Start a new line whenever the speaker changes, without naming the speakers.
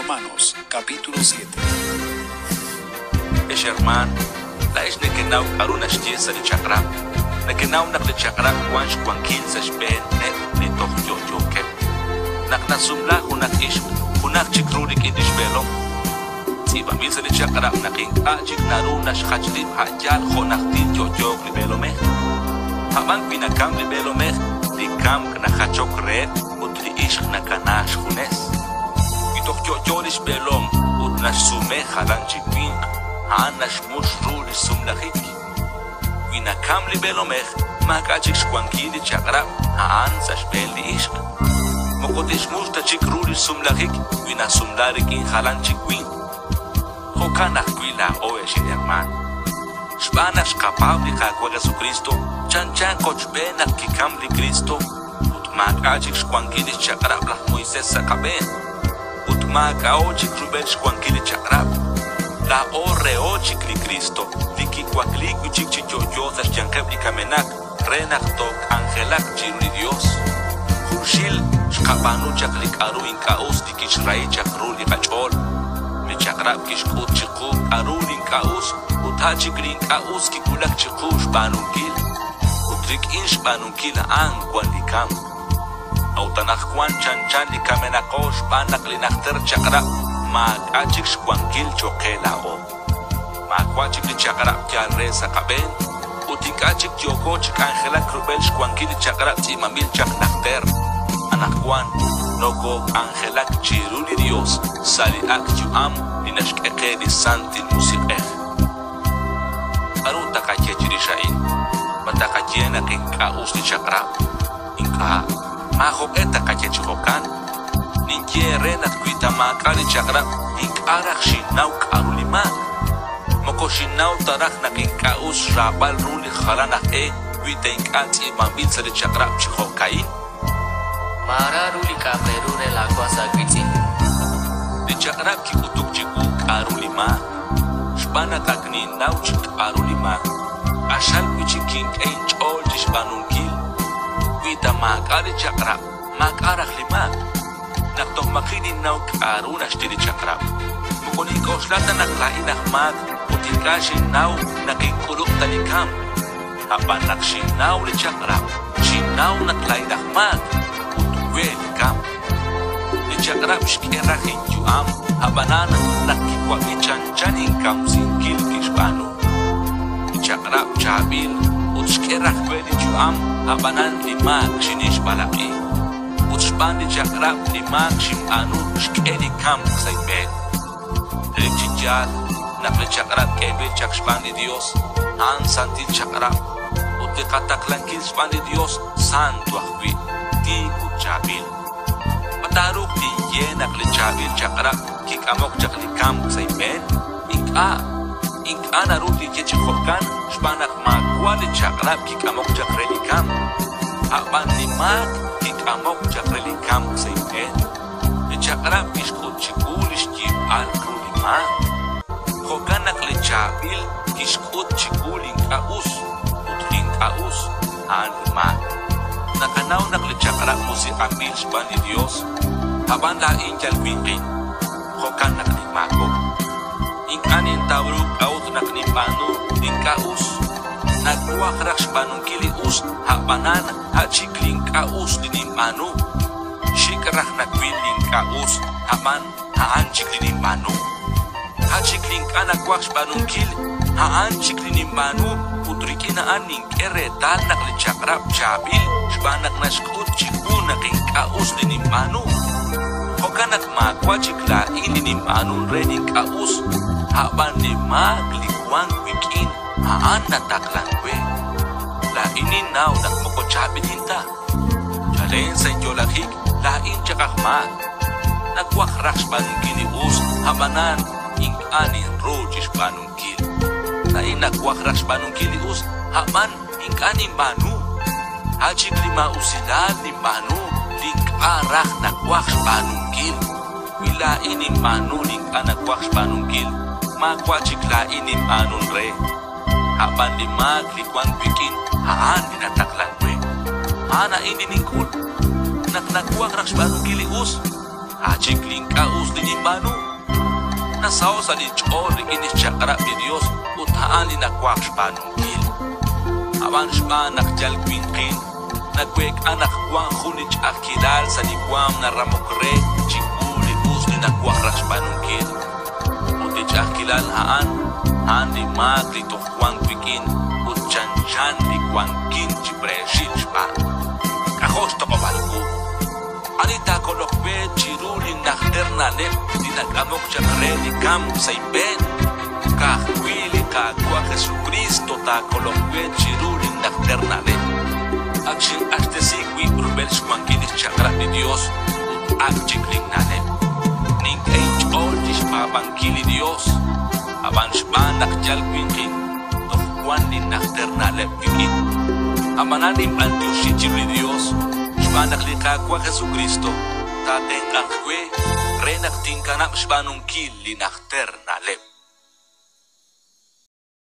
Romanos, capítulo 7.
Ex hermaan, laa'ex nekenaw k'aru naxye sa' li chaq'rab'. Nekenaw naq li chaq'rab' wank xwankil sa' xb'eeneb' li toj yo'yookeb'. Naq nasumla junaq ixq, junaj chik ru rik'in li xb'eelom. Tz'iib'anb'il sa' li chaq'rab' naq ink'a' chik naru naxjach rib' a' yaal jo' najtil yo'yooq li b'eelomej. Ab'an wi nakamk li b'eelomej, li kamk najachok reheb' ut li ixq nakanaak xjunes. Wi toj yo'yo li xb'eelom ut naxsume jalan chik winq, a'an naxmux ru li xsumlajik. Wi nakamk li b'eelomej, maak'a' chik xwankil li chaq'rab' a'an sa' xb'een li ixq. Moko tixmux ta chik ru li xsumlajik wi nasumla rik'in jalan chik winq. Jo'kan ajwi' laa'o, ex inhermaan. Xb'aan naq xqapaab' li Qaawa' Jesucristo, chanchan qochb'een naq kikamk li Cristo, ut maak'a' chik xwankil li xchaq'rab' laj Moisés sa' qab'een. Ut maak'a'o chik rub'el xwankil li chaq'rab'. Laa'o reho chik li Cristo, li kiwakliik wi' chik chi yo'yo sa' xyanqeb' li kamenaq re naq took'anjelaq chiru li Yos. Junxil xqab'aanu chaq li k'aru ink'a' us li kixrahi chaq ru li qach'ool. Li chaq'rab' kixk'ut chiqu k'aru li ink'a' us ut a' chik li ink'a' us kiwulak chiqu xb'aanunkil. Ut rik'in xb'aanunkil a'an wank li kamk. A'ut anaqwan chanchan li kamenaqo xb'aan naq li najter chaq'rab' maak'a' chik xwankil cho'q qe laa'o. Maawa' chik li chaq'rab' yaal re sa' qab'een ut ink'a' chik yooko chi k'anjelak rub'el xwankil li chaq'rab' tz'iib'anb'il chaq najter. Anaqwan nokook'anjelak chiru li Yos sa' li ak' yu'am li naxk'e qe li Santil Musiq'ej. K'aru taqaye chirix a'in? Ma taqaye naq ink'a' us li chaq'rab'? Ink'a', maajoq'e taqaye chi jo'kan. Ninye eere naq wi ta maak'a' li chaq'rab' ink'a' raj xinnaw k'aru li maak. Moko xinnaw ta raj naq ink'a' us xraab'al ru li jalan aj e wi ta ink'a' tz'iib'anb'il sa' li chaq'rab' chi jo'ka'in.
Maara ru li k'a'aq re ru re laawas aawiitz'in.
Li chaq'rab' kik'utuk chiwu k'aru li maak. Xb'aan naq ak ninnaw chik k'aru li maak, q'axal wi' chik kink'e inch'ool chi xb'aanunkil. Wi ta maak'a' li chaq'rab', maak'a' raj li maak. Naq toj maji' ninnaw k'aru naxye li chaq'rab', moko nink'oxla ta naq laa'in aj maak ut ink'a' xinnaw naq ink'ulub' ta li kamk. Ab'an naq xinnaw li chaq'rab', xinnaw naq laa'in aj maak ut we li kamk. Li chaq'rab' xk'e raj inyu'am, ab'anan naq kiwab'i chanchan inkamsinkil kixb'aanu. Li chaq'rab' chaab'il ut xk'e raj we li yu'am, ab'anan li maak xinixb'alaq'i. Ut xb'aan li chaq'rab' li maak xinb'aanu xk'e li kamk sa' inb'een. Relik chi yaal naq li chaq'rab' k'eeb'il chaq xb'aan li Yos, a'an santil chaq'rab', ut li qataqlankil xb'aan li Yos santo ajwi', tiik ut chaab'il. Ma taaruuq tinye naq li chaab'il chaq'rab' kik'amok chaq li kamk sa' inb'een? Ink'a', ink'a' naru tinye chi jo'kan xb'aan naq maawa' li chaq'rab' kik'amok chaq re li kamk, a' b'an li maak kik'amok chaq re li kamk sa' inb'een. Li chaq'rab' kixk'ut chiwu li xyiib'al ru li maak. Jo'kan naq li chaab'il kixk'ut chiwu li ink'a' us, ut li ink'a' us, a'an li maak. Naqanaw naq li chaq'rab' musiq'anb'il xb'aan li Yos, ab'an laa'in yal winqin, jo'kan naq ninmaakob'k. Ink'a' nintaw ru k'a'ut naq ninb'aanu li ink'a' us. Nawaj raj xb'aanunkil li us, ab'anan a' chik li ink'a' us li ninb'aanu. Xik' raj nawil li ink'a' us, ab'an a'an chik li ninb'aanu. A' chik li ink'a' nawaj xb'aanunkil, a'an chik li ninb'aanu ut rik'in a'an nink'e reetal naq li chaq'rab' chaab'il xb'aan naq naxk'ut chiwu naq ink'a' us li ninb'aanu. Jo'kan naq maawa' chik laa'in li ninb'aanunk re li ink'a' us, a' b'an li maak li wank wik'in a'an nataqlank we. Laa'in ninnaw naq moko chaab'ilin ta. Chalen sa' inyo'lajik laa'in chaq aj maak. Nawaj raj xb'aanunkil li us, ab'anan ink'a' ninru chi xb'aanunkil. Laa'in nawaj raj xb'aanunkil li us, ab'an ink'a' ninb'aanu. A' chik li maa'usilal ninb'aanu li ink'a' raj nawaj xb'aanunkil. Wi laa'in ninb'aanu li ink'a' nawaj xb'aanunkil, maawa' chik laa'in ninb'aanunk re. A' b'an li maak li wank wik'in a'an li nataqlank we. A'an a'in li nink'ul. Naq nawaj raj xb'aanunkil li us, A' chik li ink'a' us li ninb'aanu. Nasaho' sa' linch'ool rik'in li xchaq'rab' li Yos ut a'an li nawaj xb'aanunkil. Ab'an xb'aan naq yal winqin, naweek'a naq wank jun li ch'a'ajkilal sa' li waanm naramok re chiwu li us li nawaj raj xb'aanunkil. Ut li ch'a'ajkilal a'an, a'an li maak li toj wank wik'in ut chanchan li wankin chi preexil xb'aan. K'ajo' xtoq'ob'al wu! Ani taakoloq we chiru li najter na'leb' li nak'amok chaq re li kamk sa' inb'een? Ka'ajwi' li Qaawa' Jesukriist taakoloq we chiru li najter na'leb'. Ak xinq'axtesi wib' rub'el xwankil li xchaq'rab' li Yos ut ak' chik linna'leb'. Nink'e inch'ool chi xpaab'ankil li Yos, ab'an xb'aan naq yal winqin, toj wank li najter na'leb' wik'in. Ab'anan ninb'anyoxi chiru li Yos xb'aan naq li Qaawa' Jesukriist taatenq'anq we re naq tinkanab' xb'aanunkil li najter na'leb'.